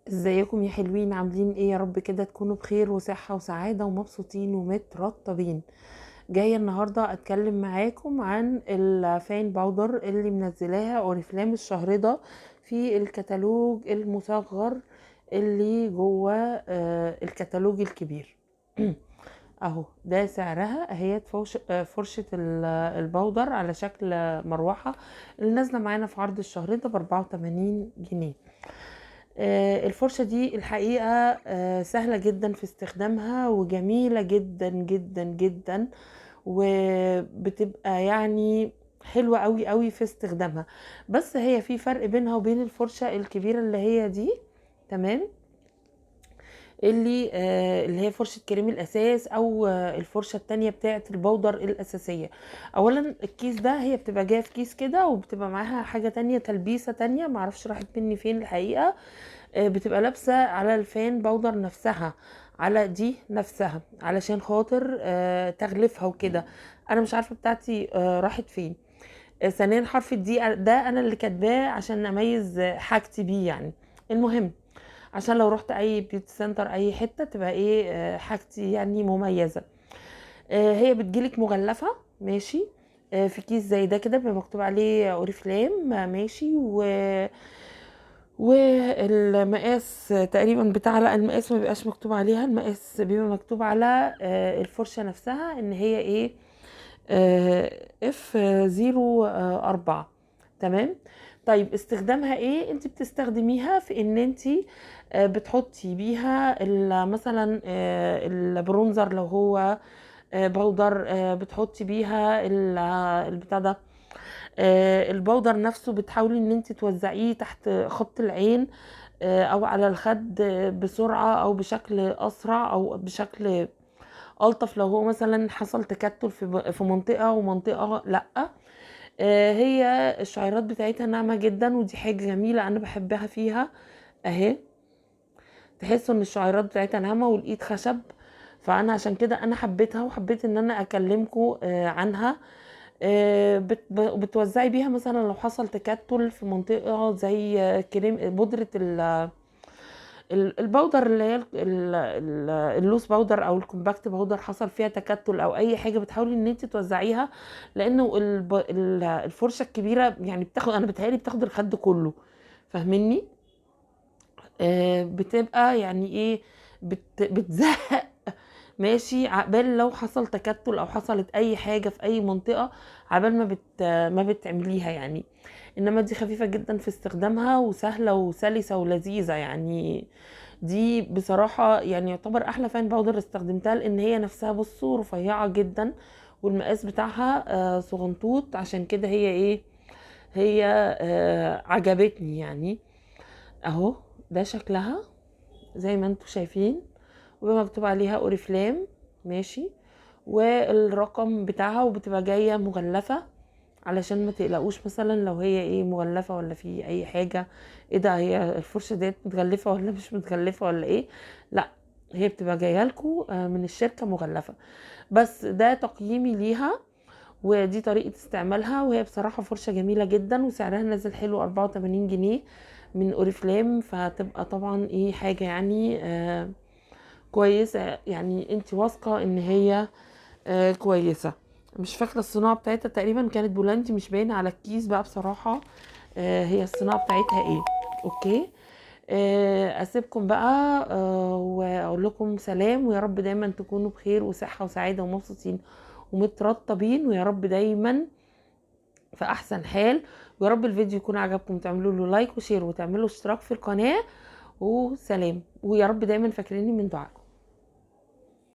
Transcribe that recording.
ازيكم يا حلوين؟ عاملين ايه؟ يا رب كده تكونوا بخير وصحة وسعادة ومبسوطين ومترطبين. جاية النهاردة اتكلم معاكم عن ال fan powder اللي منزلاها اوريفلام الشهر ده في الكتالوج المصغر اللي جوه الكتالوج الكبير. اهو ده سعرها اهي، فرشة ال powder على شكل مروحة اللي نازلة معانا في عرض الشهر ده ب84 جنيه. الفرشة دي الحقيقة سهلة جدا في استخدامها وجميلة جدا جدا جدا، وبتبقى حلوة قوي قوي في استخدامها. بس هي في فرق بينها وبين الفرشة الكبيرة اللي هي دي، تمام، اللي هي فرشة كريم الأساس أو الفرشة التانية بتاعة ال powder الأساسية. أولا الكيس ده هي بتبقى جاية في كيس كده، وبتبقى معاها حاجة تانية، تلبيسة تانية معرفش راحت مني فين الحقيقة. بتبقى لابسة على ال fan powder نفسها، على دي نفسها، علشان خاطر تغلفها وكده. أنا مش عارفة بتاعتي راحت فين. ثانيا حرف ال D ده أنا اللي كاتباه عشان أميز حاجتي بيه يعني. المهم عشان لو رحت اي beauty center اي حتة تبقى حاجتي مميزة. هي بتجيلك مغلفه، ماشي، في كيس زي ده كده بيبقى مكتوب عليه اوريفلام، ماشي، والمقاس تقريبا بتاع، لا المقاس ما بيبقاش مكتوب عليها، المقاس بيبقى مكتوب على الفرشة نفسها ان هي F zero، 4، تمام. طيب استخدامها ايه؟ انت بتستخدميها في ان انت بتحطي بيها مثلا، ال bronzer لو هو powder، بتحطي بيها البتاع ده، ال powder نفسه بتحاولي ان انت توزعيه تحت خط العين، او على الخد، بسرعة او بشكل اسرع او بشكل الطف لو هو مثلا حصل تكتل في منطقة ومنطقة لا. هي الشعيرات بتاعتها ناعمة جدا، ودي حاجة جميلة انا بحبها فيها اهي، تحسوا ان الشعيرات بتاعتها ناعمة والايد خشب، فانا عشان كده انا حبيتها وحبيت ان انا اكلمكم عنها. بتوزعي بيها مثلا لو حصل تكتل في منطقة زي كريم بودرة ال powder اللي هي ال loose powder او ال compact powder، حصل فيها تكتل او اي حاجة بتحاولي ان انت توزعيها، لانه الفرشة الكبيرة بتاخد، انا بتهيألي بتاخد الخد كله، فاهميني؟ بتبقى يعني ايه، بتزهق، ماشي، عقبال لو حصل تكتل او حصلت اي حاجة في اي منطقة عقبال ما بتعمليها. انما دي خفيفة جدا في استخدامها وسهلة وسلسه ولذيذه. دي بصراحة يعتبر احلى fan powder استخدمتها، لان هي نفسها رفيعة جدا، والمقاس بتاعها صغنطوط، عشان كده هي ايه، هي عجبتني. اهو ده شكلها زي ما انتم شايفين، وبيبقى مكتوب عليها اوريفلام، ماشي، والرقم بتاعها، وبتبقى جاية مغلفه علشان ما تقلقوش مثلا لو هي مغلفه ولا في اي حاجة، ايه ده هي الفرشة ديت متغلفه ولا مش متغلفه ولا ايه، لا هي بتبقى جاية لكم من الشركة مغلفه. بس ده تقييمي ليها، ودي طريقه استعمالها، وهي بصراحة فرشه جميلة جدا، وسعرها نازل حلو 84 جنيه من اوريفلام، فهتبقى طبعا حاجة كويسة، انت واثقة ان هي كويسة. مش فاكره الصناعة بتاعتها، تقريبا كانت بولندي، مش باينة على الكيس بقى بصراحة، هي الصناعة بتاعتها ايه. اوكي، اسيبكم بقى، واقول لكم سلام، ويا رب دايما تكونوا بخير وصحة وسعادة ومبسوطين ومترطبين، ويا رب دايما في احسن حال، ويا رب الفيديو يكون عجبكم، تعملوا له like و share وتعملوا اشتراك في القناة، وسلام، ويا رب دايما فاكريني من دعائكم.